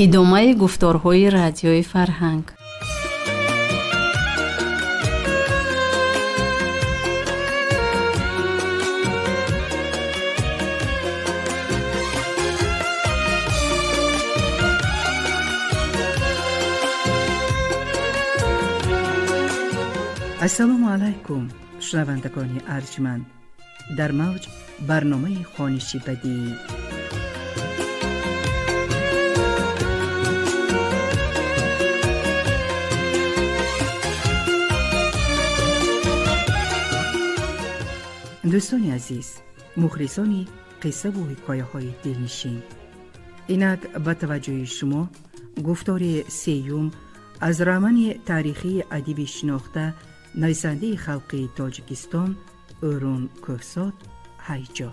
Идомаи гуфторҳои Радиои Фарҳанг. Ассалому алайкум, шунавандагони арҷманд! Дар мавҷ барномаи хониши бадиӣ. Дӯстони азиз, мухлисони қиссаву ҳикояҳои дилнишин, инак ба таваҷҷӯҳи шумо гуфтори сеюм аз романи таърихии адиби шинохта, нависандаи халқии Тоҷикистон Ӯрун Кӯҳсод «Ҳайҷо».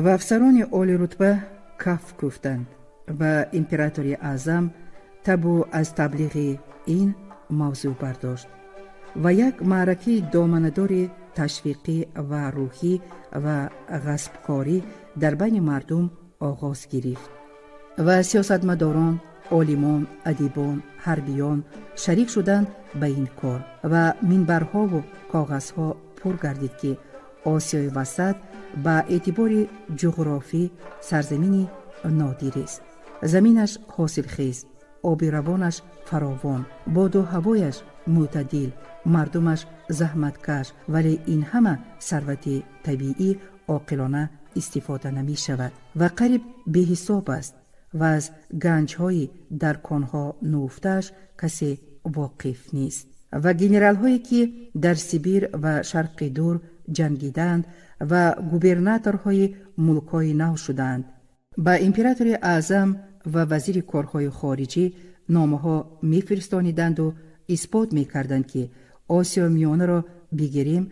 Ва афсарони олирутба каф кӯфтанд ва императори аъзам табу аз таблиғи ин мавзӯъ бардошт ва як маъракаи доманадори ташвиқӣ ва рӯҳӣ ва ғасбкорӣ дар байни мардум оғоз гирифт ва сиёсатмадорон, олимон, адибон, ҳарбиён шарик шуданд ба ин кор ва минбарҳову коғазҳо пур гардид, ки Осиёи Васат ба эътибори ҷуғрофӣ сарзамини нодирест: заминаш ҳосилхез, оби равонаш фаровон, боду ҳавояш мӯътадил, мардумаш заҳматкаш, вале ин ҳама сарвати табиӣ оқилона истифода намешавад ва қариб беҳисоб аст ва аз ганҷҳои дар конҳо нуҳуфтааш касе воқиф нест. Ва генералҳое, ки дар Сибир ва Шарқи Дур ҷангидаанд ва губернаторҳои мулкҳои нав шудаанд, ба императори аъзам ва вазири корҳои хориҷӣ номаҳо мефиристониданду исбот мекарданд, ки Осиё Миёнаро бигирем,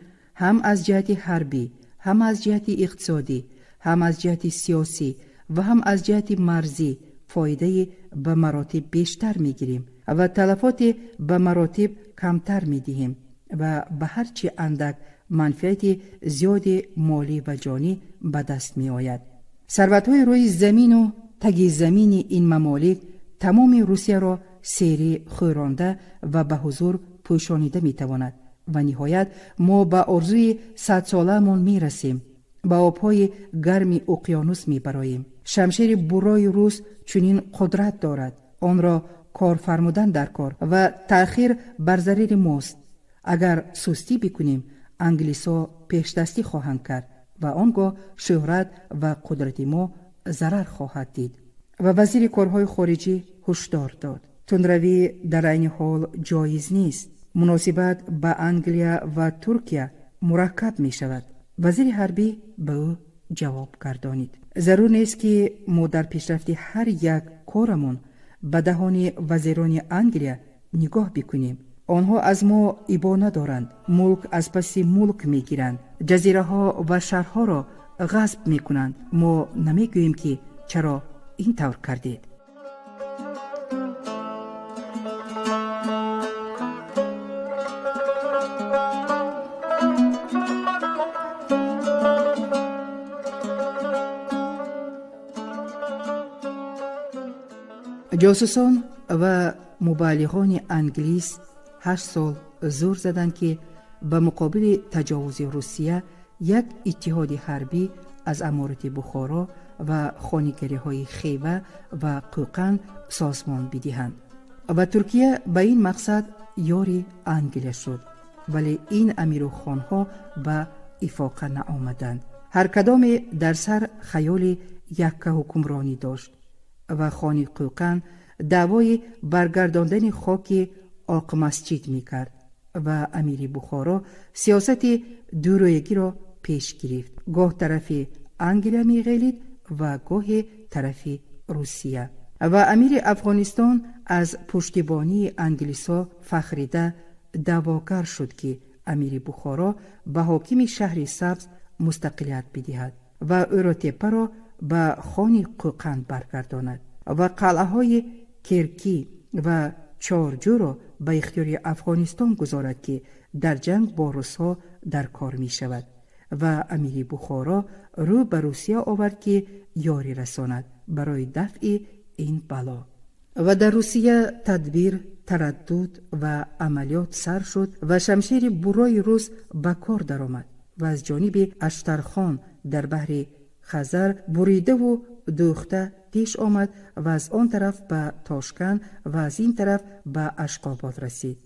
ҳам аз ҷиҳати ҳарбӣ, ҳам аз ҷиҳати иқтисодӣ, ҳам аз ҷиҳати сиёсӣ ва ҳам аз ҷиҳати марзӣ фоидаи ба маротиб бештар мегирем ва талафоти ба маротиб камтар медиҳем ва ба ҳар чи андак манфиати зиёди молӣ ва ҷонӣ ба даст меояд. Сарватҳои рӯи замину таги замини ин мамолик тамоми Русияро серӣ хӯронда ва ба ҳузур пӯшонида метавонад ва ниҳоят мо ба орзуи садсолаамон мерасем, ба обҳои гарми уқёнус мебароем. Шамшери буррои рус чунин қудрат дорад, онро кор фармудан дар кор ва таъхир бар зарари мост. Агар сустӣ бикунем, англисҳо пешдастӣ хоҳанд кард ва он гоҳ шӯҳрат ва қудрати мо зарар хоҳад дид. Ва вазири корҳои хориҷӣ ҳушдор дод: тундравӣ дар айни ҳол ҷоиз нест, муносибат ба Англия ва Туркия мураккаб мешавад. Вазири ҳарбӣ ба ӯ ҷавоб гардонид: зарур нест, ки мо дар пешрафти ҳар як корамон ба даҳони вазирони Англия нигоҳ бикунем. Онҳо аз мо ибо надоранд, мулк аз паси мулк мегиранд, ҷазираҳо ва шаҳрҳоро ғасб мекунанд. Мо намегӯем, ки чаро ин тавр кардед. Ҷосусон ва мубаллиғони англис 8 сол зӯр заданд, ки ба муқобили таҷовузи Русия як иттиҳоди ҳарбӣ аз аморати Бухоро ва хонигариҳои Хева ва Қӯқанд созмон бидиҳанд ва Туркия ба ин мақсад ёри Англия шуд, вале ин амиру хонҳо ба ифоқа наомаданд. Ҳар кадоме дар сар хаёли якка ҳукмронӣ дошт ва хони Қӯқанд даъвои баргардондани хоки Оқмасҷид мекард ва амири Бухоро сиёсати дурӯягиро пеш гирифт, гоҳ тарафи Англия меғелид ва гоҳе тарафи Русия. Ва амири Афғонистон аз пуштибонии англисҳо фахрида даъвогар шуд, ки амири Бухоро ба ҳокими Шаҳри Сабз мустақилият бидиҳад ва ӯротеппаро ба хони Қӯқанд баргардонад. Ва қалъаҳои Керкӣ ва Чорҷӯро ба ихтиёри Афғонистон гузорад, ки дар ҷанг бо русҳо дар кор мешавад. Ва амири Бухоро рӯ ба Русия овард, ки ёрӣ расонад барои дафъи ин бало. Ва дар Русия тадбир, тараддуд ва амалиёт сар шуд ва шамшери буррои рус ба кор даромад ва аз ҷониби Аштархон дар баҳри Хазар буридаву дӯхта пеш омад ва аз он тараф ба Тошканд ва аз ин тараф ба Ашқобод расид.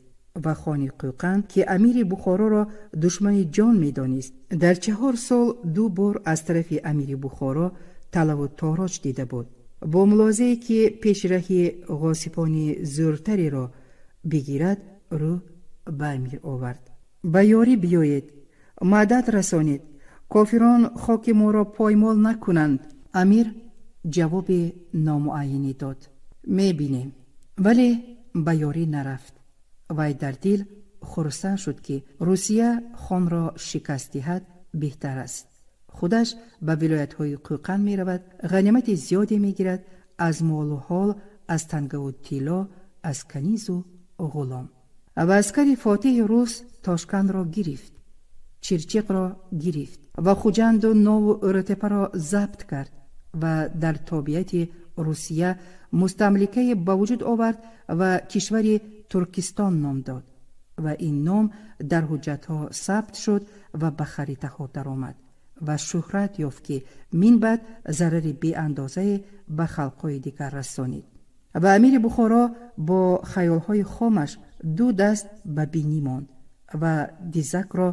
Ва хони Қӯқанд, ки амири Бухороро душмани ҷон медонист, дар 4 сол ду бор аз тарафи амири Бухоро талаву тороҷ дида буд, бо мулоҳизае, ки пешраҳи ғосибони зӯртареро бигирад, рӯ ба амир овард: «Ба ёрӣ биёед, мадад расонед, кофирон хоки моро поймол накунанд». Амир ҷавоби номуайянӣ дод: «Мебинем», вале ба ёрӣ нарафт. Вай дар дил хурсанд шуд, ки Русия хонро шикаст диҳад беҳтар аст, худаш ба вилоятҳои Қӯқанд меравад, ғанимати зиёде мегирад аз молу ҳол, аз тангаву тилло, аз канизу ғулом. Ва аскари фотиҳи рус Тошкандро гирифт, Чирчиқро гирифт ва Хуҷанду Нову Ӯротепаро забт кард ва дар тобеияти Русия мустамликае ба вуҷуд овард ва кишвари Туркистон ном дод ва ин ном дар ҳуҷҷатҳо сабт шуд ва ба харитаҳо даромад ва шӯҳрат ёфт, ки минбаъд зарари беандозае ба халқҳои дигар расонид. Ва амири Бухоро бо хаёлҳои хомаш ду даст ба бинӣ монд ва Дизакро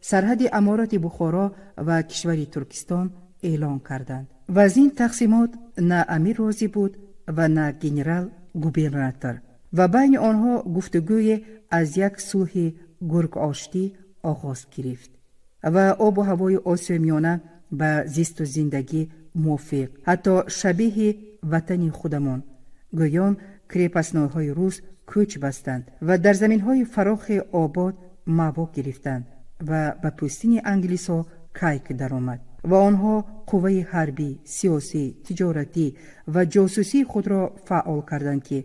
сарҳади аморати Бухоро ва кишвари Туркистон эълон карданд. Ва аз ин тақсимот на амир розӣ буд ва на генерал губернатор ва байни онҳо гуфтугӯе аз як сулҳи гургоштӣ оғоз гирифт. Ва обу ҳавои Осиёи Миёна ба зисту зиндагӣ мувофиқ, ҳатто шабеҳи ватани худамон. Гӯён крепостнойҳои рус кӯч бастанд ва дар заминҳои фарохи обод маво гирифтанд ва ба пӯстини англисҳо кайк даромад ва онҳо қувваи ҳарбӣ, сиёсӣ, тиҷоратӣ ва ҷосусии худро фаъол карданд, ки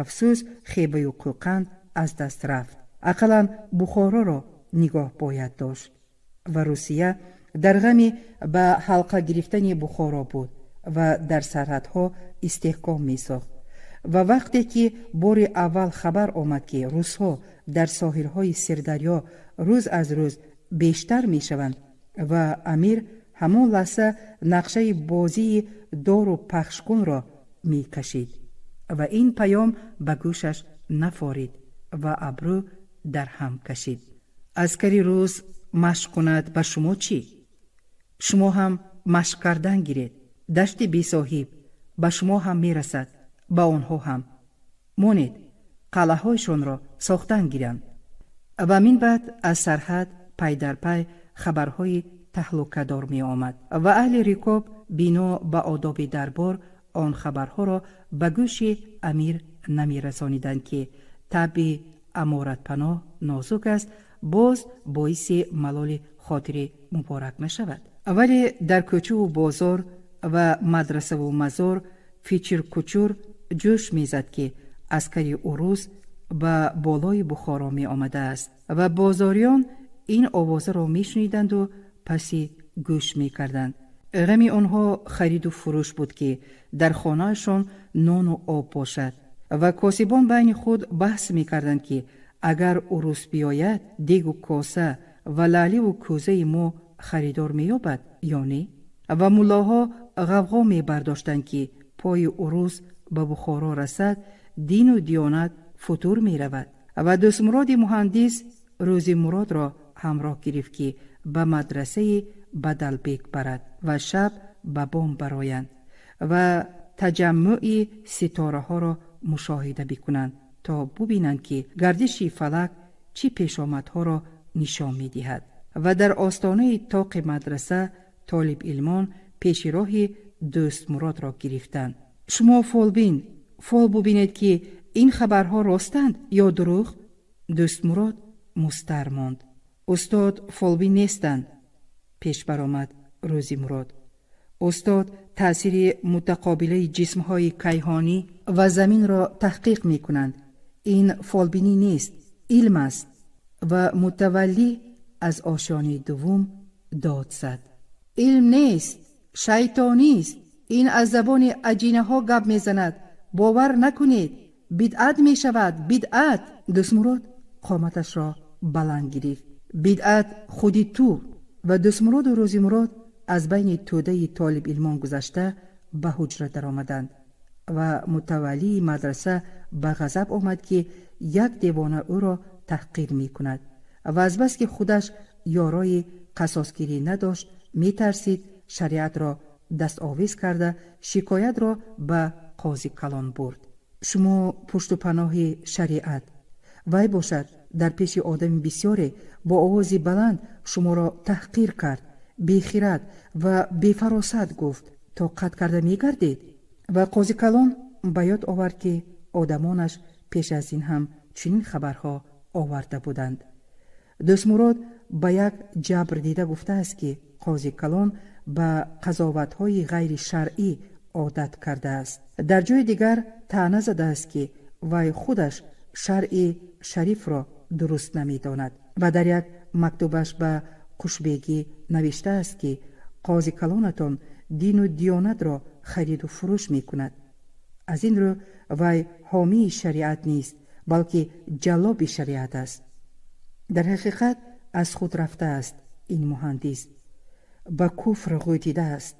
афсӯс, Хеваю Қӯқанд аз даст рафт, ақаллан Бухороро нигоҳ бояд дошт. Ва Русия дар ғами ба ҳалқа гирифтани Бухоро буд ва дар сарҳадҳо истеҳком месохт. Ва вақте ки бори аввал хабар омад, ки русҳо дар соҳилҳои Сирдарё рӯз аз рӯз бештар мешаванд, ва амир ҳамон лаҳза нақшаи бозии дору пахшкунро мекашид ва ин паём ба гӯшаш нафорид ва абрӯ дар ҳам кашид: «Аскари рус машқ кунад, ба шумо чӣ? Шумо ҳам машқ кардан гиред. Дашти бесоҳиб ба шумо ҳам мерасад, ба онҳо ҳам. Монед, қалъаҳояшонро сохтан гиранд». Ва минбаъд аз сарҳад пай дар пай хабарҳои таҳлукадор меомад ва аҳли рикоб бино ба одоби дарбор он хабарҳоро ба гӯши амир намерасониданд, ки табъи аморатпаноҳ нозук аст, боз боиси малоли хотири муборак нашавад. Вале дар кӯчаву бозор ва мадрасаву мазор фичиркучур ҷӯш мезад, ки аскари урус ба болои Бухоро меомадааст. Ва бозориён ин овозаро мешуниданду паси гӯш мекарданд. Ғами онҳо хариду фурӯш буд, ки дар хонаашон нону об бошад. Ва косибон байни худ баҳс мекарданд, ки агар урус биёяд, дегу коса ва лаъливу кӯзаи мо харидор меёбад ё не. Ва муллоҳо ғавғо мебардоштанд, ки пои урус ба Бухоро расад, дину диёнат футур меравад. Ва Дӯстмуроди муҳандис Рӯзи Муродро ҳамроҳ гирифт, ки ба мадрасаи Бадалбек барад ва шаб ба бом бароянд ва таҷаммӯи ситораҳоро мушоҳида бикунанд, то бубинанд, ки гардиши фалак чӣ пешомадҳоро нишон медиҳад. Ва дар остонаи тоқи мадраса толибилмон пеши роҳи Дӯстмуродро гирифтанд: «Шумо фолбин, фол бубинед, ки ин хабарҳо ростанд ё дурӯғ?» Дӯстмурод мустар монд. «Устод фолбин нестанд», пеш баромад Рӯзи Мурод. Устод таъсири мутақобилаи ҷисмҳои кайҳонӣ ва заминро таҳқиқ мекунанд. Ин фолбинӣ нест, илм аст. Ва мутаваллӣ аз ошёнаи дуввум дод зад: илм нест, шайтонист. Ин аз забони аҷинаҳо гап мезанад. Бовар накунед, бидъат мешавад, бидъат. Дӯстмурод қоматашро баланд гирифт: бидъат худи ту. Ва Дӯстмуроду Рӯзимурод аз байни тӯдаи толибилмон гузашта ба ҳуҷра даромаданд ва мутаваллии мадраса ба ғазаб омад, ки як девона ӯро таҳқир мекунад, ва азбаски худаш ёрои қасосгирӣ надошт, метарсид шариатро дастовез карда шикоятро ба қозикалон бурд. Шумо пушту паноҳи шариат, вай бошад дар пеши одами бисёре бо овози баланд шуморо таҳқир кард, бехирад ва бефаросат гуфт. Тоқат карда мегардед? Ва қозикалон ба ёд овард, ки одамонаш пеш аз ин ҳам чунин хабарҳо оварда буданд. Дӯстмурод ба як ҷабр дида гуфтааст, ки қозикалон ба қазоватҳои ғайришаръӣ одат кардааст. Дар ҷои дигар таъна задааст, ки вай худаш шаръи шарифро дуруст намедонад, ва дар як мактубаш ба Қушбегӣ навиштааст, ки қозикалонатон дину диёнатро хариду фурӯш мекунад. Аз ин рӯ вай ҳомии шариат нест, балки ҷаллоби шариат аст. Дар ҳақиқат аз худ рафтааст ин муҳандис, ба куфр ғӯтидааст.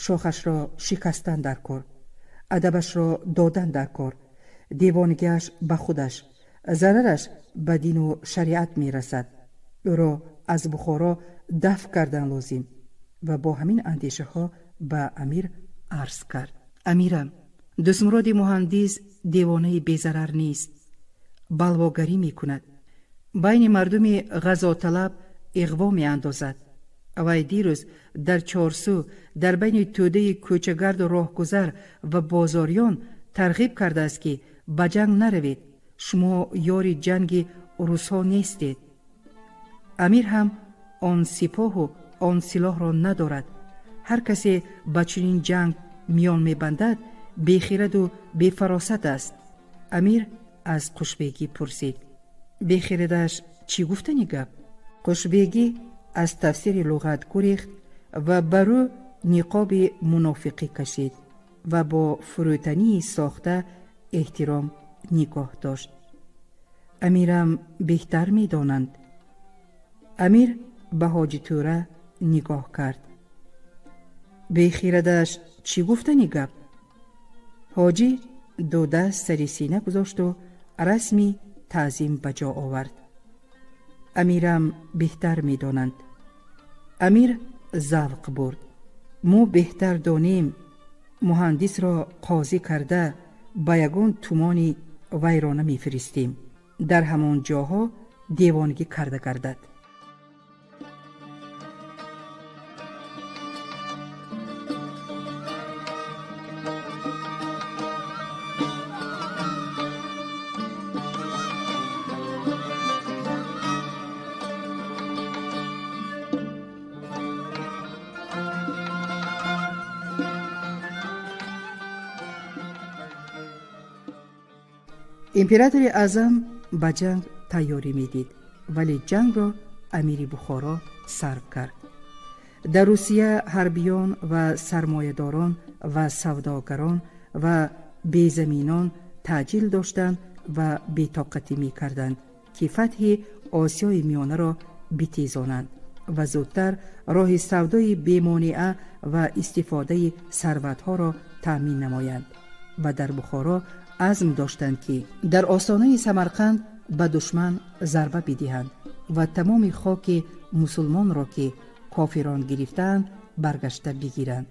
Шохашро шикастан дар кор, адабашро додан дар кор. Девонагиаш ба худаш, зарараш ба дину шариат мерасад. Ӯро аз Бухоро дафъ кардан лозим. Ва бо ҳамин андешаҳо ба амир арз кард: амирам, Дӯстмуроди муҳандис девонаи безарар нест, балвогарӣ мекунад, байни мардуми ғазоталаб иғво меандозад. Вай дирӯз дар Чорсӯ дар байни тӯдаи кӯчагарду роҳгузар ва бозориён тарғиб кардааст, ки ба ҷанг наравед, шумо ёри ҷанги русҳо нестед. Амир ҳам он сипоҳу он силоҳро надорад. Ҳар касе ба чунин ҷанг миён мебандад, бехираду бефаросат аст. Амир аз Қушбегӣ пурсид: бехирадаш чӣ гуфтани гап? Қушбегӣ аз тафсири луғат гурехт ва ба рӯ ниқоби мунофиқӣ кашид ва бо фурӯтании сохта эҳтиром нигоҳ дошт. Амирам беҳтар медонанд. Амир ба Ҳоҷитӯра нигоҳ кард: бехирадаш чӣ гуфтани гап? Ҳоҷӣ ду даст сари сина гузошту расми таъзим ба ҷо овард. Амирам беҳтар медонанд. Амир завқ бурд: мо беҳтар донем, муҳандисро қозӣ карда ба ягон тумони вайрона мефиристем, дар ҳамон ҷоҳо девонагӣ карда гардад. Императори аъзам ба ҷанг тайёрӣ медид, вале ҷангро амири Бухоро сарф кард. Дар Русия ҳарбиён ва сармоядорон ва савдогарон ва безаминон таъҷил доштанд ва бетоқатӣ мекарданд, ки фатҳи Осиёи Миёнаро битезонанд ва зудтар роҳи савдои бемонеа ва истифодаи сарватҳоро таъмин намоянд, ва дар Бухоро азм доштанд, ки дар остонаи Самарқанд ба душман зарба бидиҳанд ва тамоми хоки мусулмонро, ки кофирон гирифтаанд, баргашта бигиранд.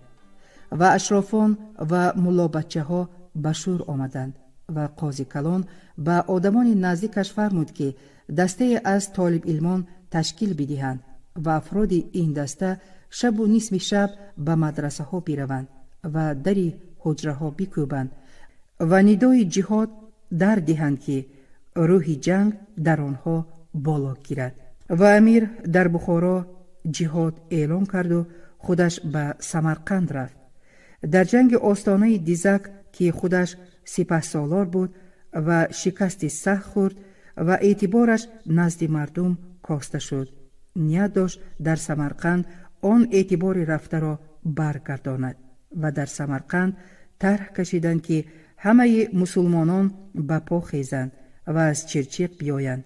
Ва ашрофон ва муллобачаҳо ба шӯр омаданд ва қозикалон ба одамони наздикаш фармуд, ки дастае аз толибилмон ташкил бидиҳанд ва афроди ин даста шабу нисфи шаб ба мадрасаҳо бираванд ва дари ҳуҷраҳо бикӯбанд ва нидои ҷиҳод дар диҳанд, ки рӯҳи ҷанг дар онҳо боло гирад. Ва амир дар Бухоро ҷиҳод эълон карду Худаш ба Самарқанд рафт. Дар ҷанги остонаи Дизак, ки худаш сипаҳсолор буд ва шикасти сахт хӯрд ва эътибораш назди мардум коста шуд, ният дошт дар Самарқанд он эътибори рафтаро баргардонад. Ва дар Самарқанд тарҳ кашиданд, ки ҳамаи мусулмонон ба по хезанд ва аз Чирчиқ биёянд,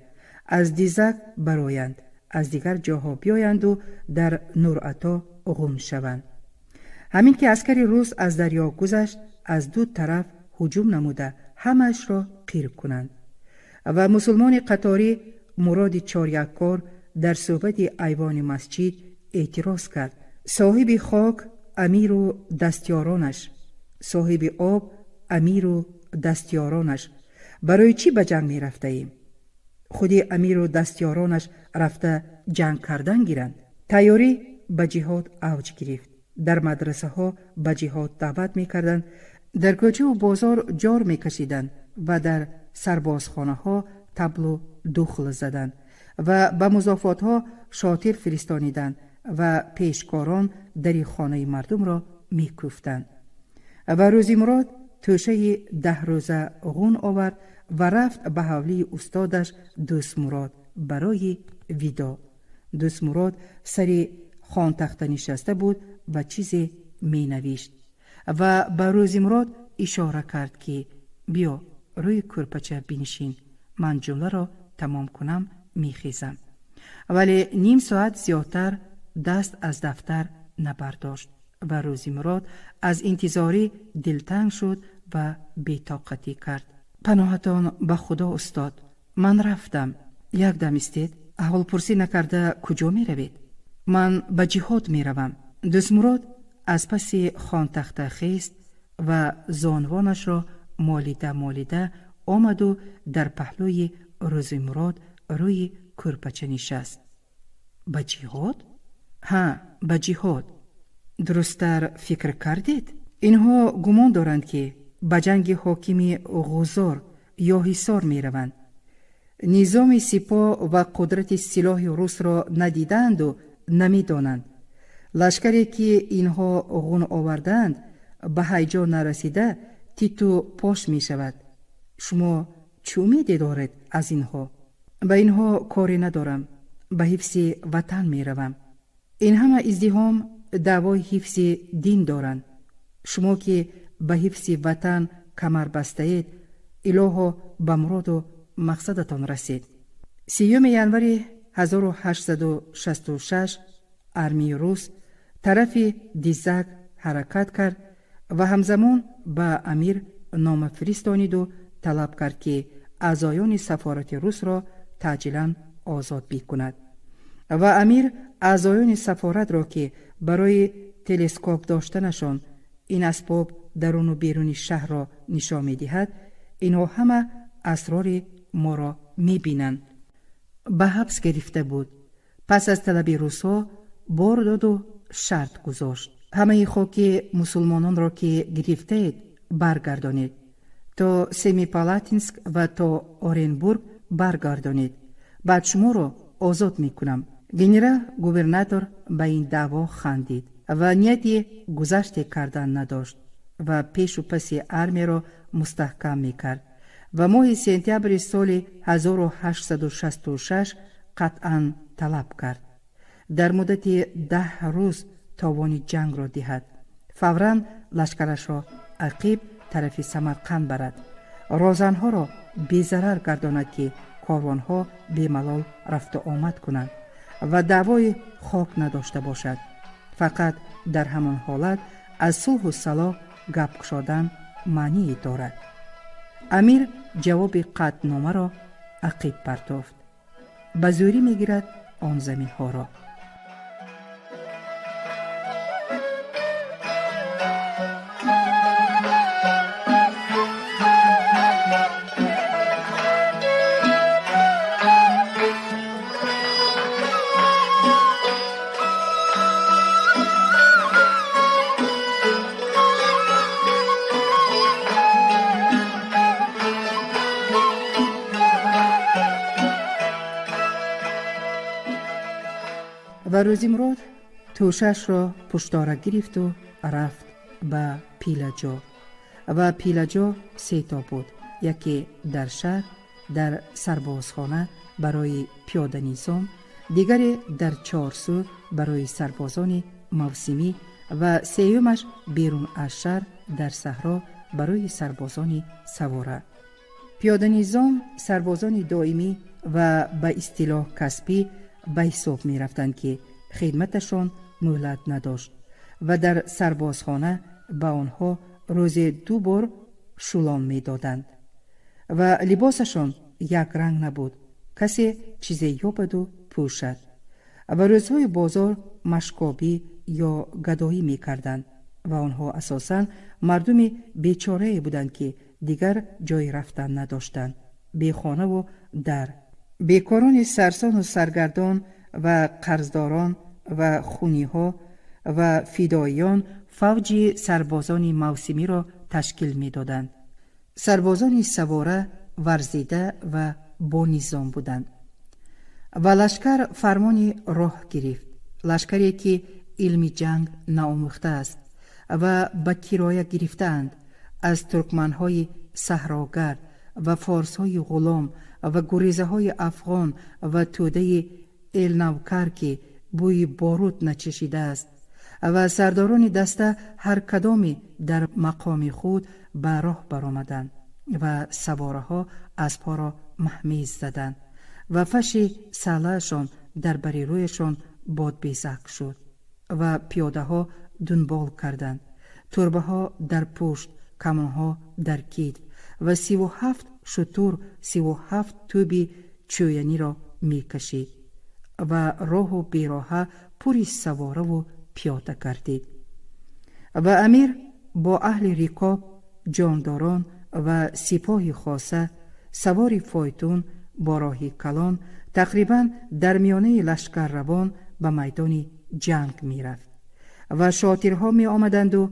аз Дизак бароянд, аз дигар ҷоҳо биёянду дар Нурато ғун шаванд. Ҳамин ки аскари рус аз дарё гузашт, аз ду тараф ҳуҷум намуда, ҳамаашро қир кунанд. Ва мусулмони қаторӣ Муроди Чоряккор дар суҳбати айвони масҷид эътироз кард: «Соҳиби хок амиру дастёронаш, соҳиби об амиру дастёронаш, барои чӣ ба ҷанг мерафтаем? Худи амиру дастёронаш рафта ҷанг кардан гиранд». Тайёрӣ ба ҷиҳод авҷ гирифт. Дар мадрасаҳо ба ҷиҳод даъват мекарданд, дар кӯчаву бозор ҷор мекашиданд ва дар сарбозхонаҳо таблу духл заданд ва ба музофотҳо шотир фиристониданд ва пешкорон дари хонаи мардумро мекӯфтанд. Ва Рӯзимурод тӯшаи 10 рӯза ғун овард ва рафт ба ҳавлии устодаш Дӯстмурод барои видоъ. Дӯстмурод сари хонтахта нишаста буд ва чизе менавишт ва ба Рӯзимурод ишора кард, ки биё, рӯи кӯрпача бинишин, ман ҷумларо тамом кунам, мехезам. Вале ним соат зиёдтар даст аз дафтар набардошт ва Рӯзимурод аз интизорӣ дилтанг шуд ва бетоқатӣ кард: «Паноҳатон ба Худо, устод, ман рафтам». «Як дам истед, аҳволпурсӣ накарда куҷо меравед? Ман ба ҷиҳод меравам». Дӯстмурод аз паси хонтахта хест ва зонвонашро молида молида омаду дар паҳлӯи Рӯзимурод рӯи кӯрпача нишаст. «Ба ҷиҳод?» «Ҳа, ба ҷиҳод». «Дурусттар фикр кардед? Инҳо гумон доранд, ки ба ҷанги ҳокими Ғузор ё Ҳисор мераванд. Низоми сипоҳ ва қудрати силоҳи русро надидаанду намедонанд. Лашкаре ки инҳо ғун овардаанд, ба ҳайҷо нарасида титу пош мешавад. Шумо чӣ умеде доред аз инҳо?» «Ба инҳо коре надорам, ба ҳифзи ватан меравам. Ин ҳама издиҳом даъвои ҳифзи дин доранд. Шумо ки ба ҳифзи ватан камар бастаед, илоҳо ба муроду мақсадатон расед». 30 январи 1866 армияи рус тарафи Дизак ҳаракат кард ва ҳамзамон ба амир нома фиристониду талаб кард, ки аъзоёни сафорати русро таъҷилан озод бикунад. Ва амир аъзоёни сафоратро, ки барои телескоп доштанашон ин асбоб даруну беруни шаҳрро нишон медиҳад, инҳо ҳама асрори моро мебинанд, ба ҳабс гирифта буд, пас аз талаби русҳо бор доду шарт гузошт: ҳамаи хоки мусулмононро, ки гирифтаед, баргардонед, то Семипалатинск ва то Оренбург баргардонед, баъд шуморо озод мекунам. Генерал губернатор ба ин даъво хандид ва нияти гузаште кардан надошт ва пешу паси армияро мустаҳкам мекард ва моҳи сентябри соли 1866 қатъан талаб кард дар муддати 10 рӯз товони ҷангро диҳад, фавран лашкарашро ақиб тарафи Самарқанд барад, розанҳоро безарар гардонад, ки корвонҳо бемалол рафту омад кунанд ва даъвои хок надошта бошад. Фақат дар ҳамон ҳолат аз сулҳу салоҳ гап кушодан маъние дорад. Амир ҷавоби қатъномаро ақиб партофт. Ба зӯрӣ мегирад он заминҳоро. Ва Рӯзимурод Тӯшаашро пуштора гирифту рафт ба пилаҷо. Ва пилаҷо сето буд: яке дар шаҳр, дар сарбозхона барои пиёданизом, дигаре дар Чорсӯ барои сарбозони мавсимӣ ва сеюмаш берун аз шаҳр, дар саҳро, барои сарбозони савора. Пиёданизом сарбозони доимӣ ва ба истилоҳ касбӣ ба ҳисоб мерафтанд, ки хидматашон муҳлат надошт ва дар сарбозхона ба онҳо рӯзе ду бор шулон медоданд ва либосашон якранг набуд, касе чизе ёбаду пӯшад, ва рӯзҳои бозор машкобӣ ё гадоӣ мекарданд. Ва онҳо асосан мардуми бечорае буданд, ки дигар ҷои рафтан надоштанд, бехонаву дар, бекорони сарсону саргардон ва қарздорон ва хуниҳо ва фидоиён фавҷи сарбозони мавсимиро ташкил медоданд. Сарбозони савора варзида ва бонизом буданд. Ва лашкар фармони роҳ гирифт, лашкаре ки илми ҷанг наомӯхтааст ва ба кироя гирифтаанд аз туркманҳои саҳрогард ва форсҳои ғулом ва гурезаҳои афғон ва тӯдаи элнавкар, ки бӯи борут начашидааст. Ва сардорони даста ҳар кадоме дар мақоми худ ба роҳ баромаданд ва савораҳо аспҳоро маҳмез заданд ва фаши салаашон дар бари рӯяшон бодбезак шуд ва пиёдаҳо дунбол карданд, турбаҳо дар пушт, камонҳо дар китф ва 37 шутур 37 тӯби чӯяниро мекашид ва роҳу бероҳа пури савораву пиёда гардид. Ва амир бо аҳли рикоб, ҷондорон ва сипоҳи хоса савори фойтун бо роҳи калон тақрибан дар миёнаи лашкар равон ба майдони ҷанг мерафт ва шотирҳо меомаданду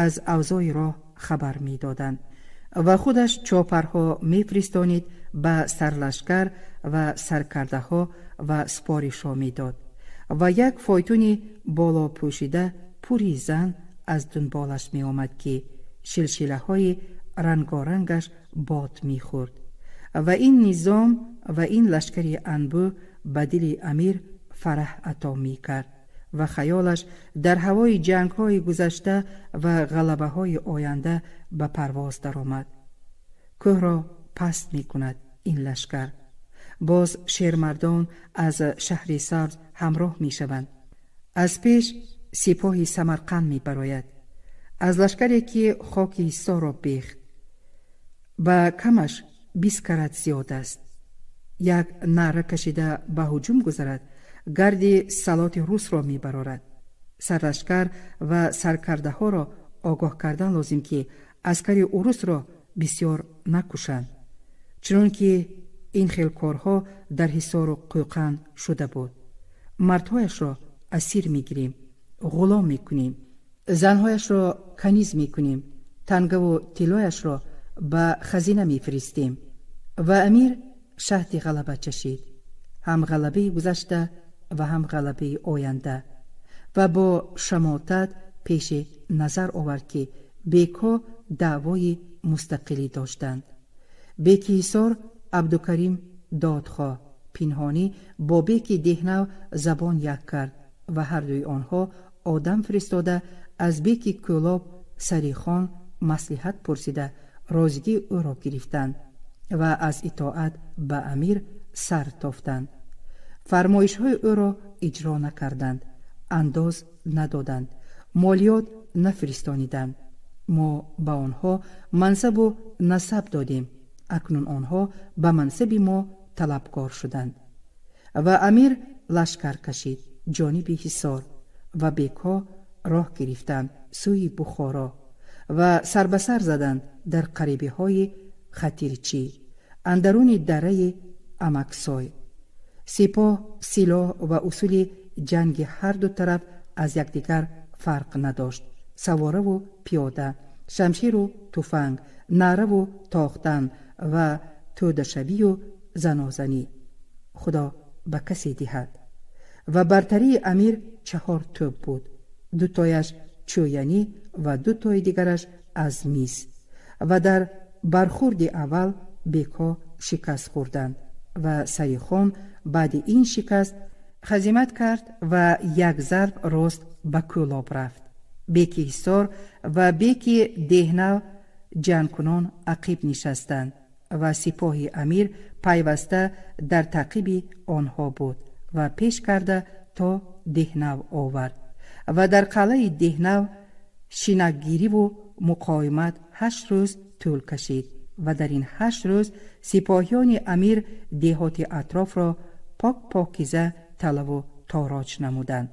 аз авзои роҳ хабар медоданд ва худаш чопарҳо мефиристонид ба сарлашкар ва саркардаҳо ва супоришҳо медод ва як фойтуни болопӯшида пури зан аз дунболаш меомад, ки шилшилаҳои рангорангаш бод мехӯрд. Ва ин низом ва ин лашкари анбӯ ба дили амир фараҳ ато мекард ва хаёлаш дар ҳавои ҷангҳои гузашта ва ғалабаҳои оянда ба парвоз даромад. Кӯҳро паст мекунад ин лашкар, боз шермардон аз шаҳри Сабз ҳамроҳ мешаванд, аз пеш сипоҳи Самарқанд мебарояд, аз лашкаре ки хоки Ҳисорро бехт ба камаш 20 карат зиёд аст. Як наъра кашида ба ҳуҷум гузарад, гарди салоти русро мебарорад. Сарлашкар ва саркардаҳоро огоҳ кардан лозим, ки аскари урусро бисёр накушанд, чунон ки ин хел корҳо дар Ҳисору Қӯқанд шуда буд. Мардҳояшро асир мегирем, ғулом мекунем, занҳояшро каниз мекунем, тангаву тиллояшро ба хазина мефиристем. Ва амир шаҳди ғалаба чашид, ҳам ғалабаи гузашта ва ҳам ғалабаи оянда, ва бо шамотат пеши назар овард, ки бекҳо даъвои мустақилӣ доштанд. Беки Ҳисор Абдукарим Додхоҳ пинҳонӣ бо беки Деҳнав забон як кард ва ҳардуи онҳо одам фиристода аз беки Кӯлоб Сарихон маслиҳат пурсида, розигии ӯро гирифтанд ва аз итоат ба амир сар тофтанд, фармоишҳои ӯро иҷро накарданд, андоз надоданд, молиёт нафиристониданд. Мо ба онҳо мансабу насаб додем, акнун онҳо ба мансаби мо талабкор шуданд. Ва амир лашкар кашид ҷониби Ҳисор ва бекҳо роҳ гирифтанд сӯи Бухоро ва сарбасар заданд дар қарибиҳои Хатирчӣ, андаруни дараи Амаксой. Сипоҳ, силоҳ ва усули ҷанги ҳарду тараф аз якдигар фарқ надошт: савораву пиёда, шамшеру туфанг, наъраву тохтан ва тӯдашавию занозанӣ. Худо ба касе диҳад. Ва бартарии амир чаҳор тӯб буд, дутояш чӯянӣ ва дутои дигараш аз мис. Ва дар бархурди аввал бекҳо шикаст хӯрданд ва Сарихон баъди ин шикаст хазимат кард ва як зарб рост ба Кӯлоб рафт. Беки Ҳисор ва беки Деҳнав ҷангкунон ақиб нишастанд ва сипоҳи амир пайваста дар таъқиби онҳо буд ва пеш карда то Деҳнав овард. Ва дар қалъаи Деҳнав шинакгириву муқовимат 8 рӯз тӯл кашид ва дар ин 8 рӯз сипоҳиёни амир деҳоти атрофро пок покиза талаву тороҷ намуданд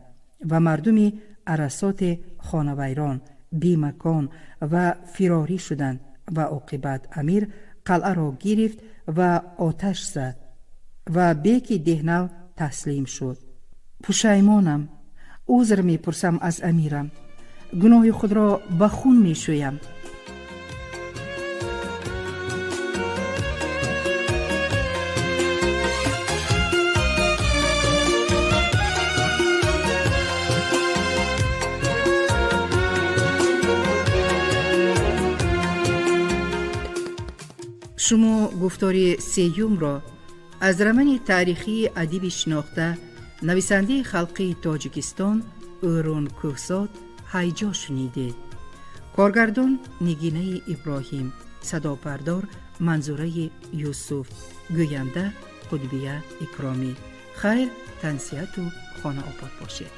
ва мардуми арасоте хонавайрон, бемакон ва фирорӣ шуданд. Ва оқибат амир қалъаро гирифт ва оташ зад ва беки Деҳнав таслим шуд. Пушаймонам, узр мепурсам аз амирам, гуноҳи худро ба хун мешӯям. Шумо гуфтори сеюмро аз романи таърихии адиби шинохта, нависандаи халқии Тоҷикистон Ӯрун Кӯҳзод «Ҳайҷо» шунидед. Коргардон Нигинаи Иброҳим, садобардор Манзураи Юсуф, гӯянда Қудбия Икромӣ. Хайр, тансиҳату хонаобод бошед.